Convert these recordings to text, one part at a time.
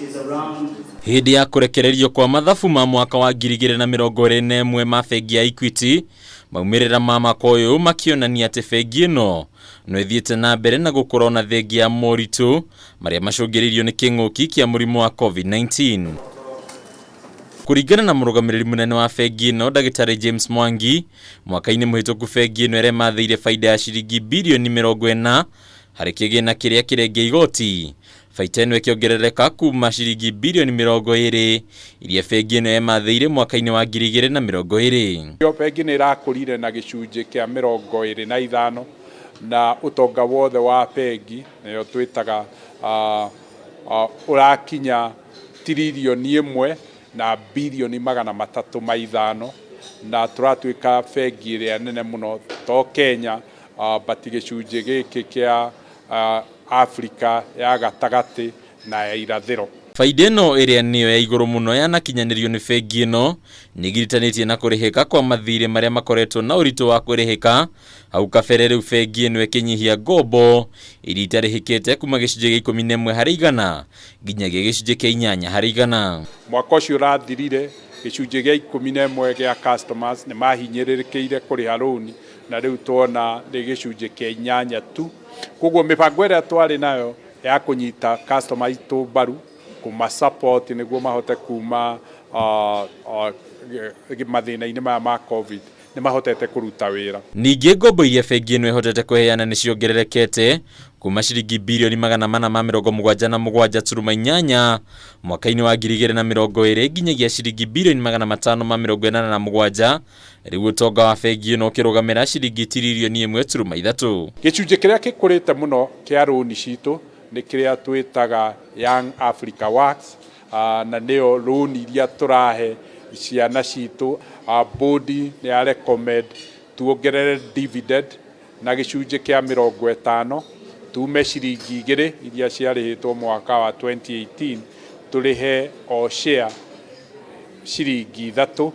Is around Hĩndĩ ya kũrekererio kwa mathabu ma mwaka wa 2021 ma bengi ya Equity, maumĩrĩra ma mwaka ũyũ makĩonania atĩ bengi ĩno no ĩthiĩte na mbere na gũkũra ona thengia ya moritũ marĩa macũngĩrĩirio nĩ kĩng'ũki kĩa mũrimũ wa COVID-19. Kũringana na mũrũgamĩrĩri mũnene wa bengi ĩno, Ndagĩtarĩ James Mwangi, mwaka-inĩ mũhĩtũku bengi ĩno ĩremathĩire baida ya ciringi birioni 40 harĩ kĩgĩna kĩrĩa kĩrengia igoti. Baita ĩno ĩkĩongerereka kuma ciringi birioni 20 iria bengi ĩno yemathĩire mwaka-inĩ wa 2020. Yo bengi nĩ ĩrakũrire na gĩcunjĩ kĩa 25, na ũtonga wothe wa bengi, nĩyo twĩtaga ũrakinya 1,305 birioni, na tũratuĩka bengi ĩrĩa nene mũno to Kenya, but gĩcunjĩ gĩkĩ kĩa Afrika ya gatagatĩ na ya irathĩro. Baida ĩno, ĩrĩa nĩyo ya igũrũ mũno yanakinyanĩrio nĩ bengi ĩno, nĩgiritanĩtie na kũrĩhĩka kwa mathirĩ marĩa makoretwo na ũritũ wa kũrĩhĩka hau kabere. Rĩu bengi ĩno ĩkĩnyihia ngombo iria itarĩhĩkĩte kuma gĩcunjĩ gĩa 11% nginyagia gĩcunjĩ kĩa 8%. Mwaka ũcio ũrathirire, gĩcunjĩ gĩa 11 gĩa customers nĩ mahinyĩrĩrĩkĩire kũrĩha rũni, na rĩu tuona nĩ gĩcunjĩ kĩa 8 tu. Koguo mĩbango ĩrĩa twarĩ nayo ya kũnyita customer aitũ mbaru, kũma support nĩguo mahote kuma mathĩna-inĩ maya ma COVID, nĩ mahotete kũruta wĩra. Ningĩ ngombo iria bengi ĩno ĩhotete kũheana nĩ ciongererekete kuma ciringi birioni 477.8 mwaka-inĩ wa 2020 nginyagia ciringi birioni 587. Rĩu ũtonga wa bengi ĩno ũkĩrũgamĩra ciringi 1.3 tiriri. Gĩcunjĩ kĩrĩa gĩkũrĩte mũno kĩa rũni citũ nĩ kĩrĩa twĩtaga Young Africa Works, na nĩyo rũni iria tũrahe ciana citũ. Board nĩ ya recommend tuongerere dividend na gĩcunjĩ kĩa 50, tume ciringi 2 iria ciarĩhĩtwo mwaka wa 2018, tũrĩhe o share ciringi 3.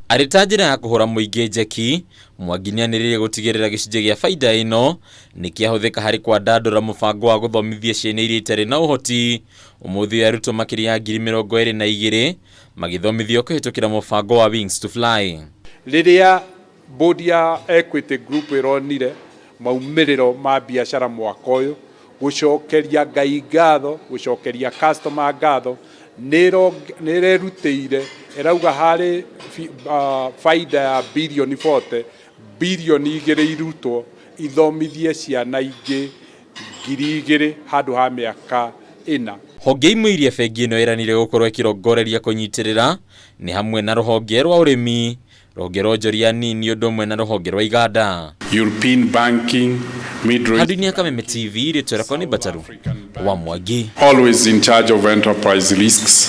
Arĩ ta njĩra ya kũhũra mũingĩ njeki, Mwangi nĩanĩrĩire gũtigĩrĩra gĩcunjĩ gĩa baida ĩno nĩ kĩahũthĩka harĩ kwandandũra mũbango wa gũthomithia ciana iria itarĩ na ũhoti. Ũmũthĩ ũyũ arutwo makĩria ya 22,000 magĩthomithio kũhĩtũkĩra mũbango wa Wings to Fly. Rĩrĩa board ya Equity Group ĩronire maumĩrĩro ma biacara mwaka ũyũ, gũcokeria Ngai ngatho, gũcokeria customer ngatho, nĩ ĩrerutĩire, ĩrauga harĩ baida ya birioni 40, birioni 2 irutwo ithomithie ciana ingĩ 2,000 handũ ha mĩaka 4. Honge imwe iria bengi ĩno ĩranire gũkorwo ĩkĩrongoreria kũnyitĩrĩra nĩ hamwe na rũhonge rwa ũrĩmi, rũhonge rwa onjoria nini, ũndũ ũmwe na rũhonge rwa iganda. European banking, Middle East. Handũ-inĩ ya Kameme TV, rĩtwa rĩakwa nĩ Mbataru wa Mwangi. Always in charge of enterprise risks.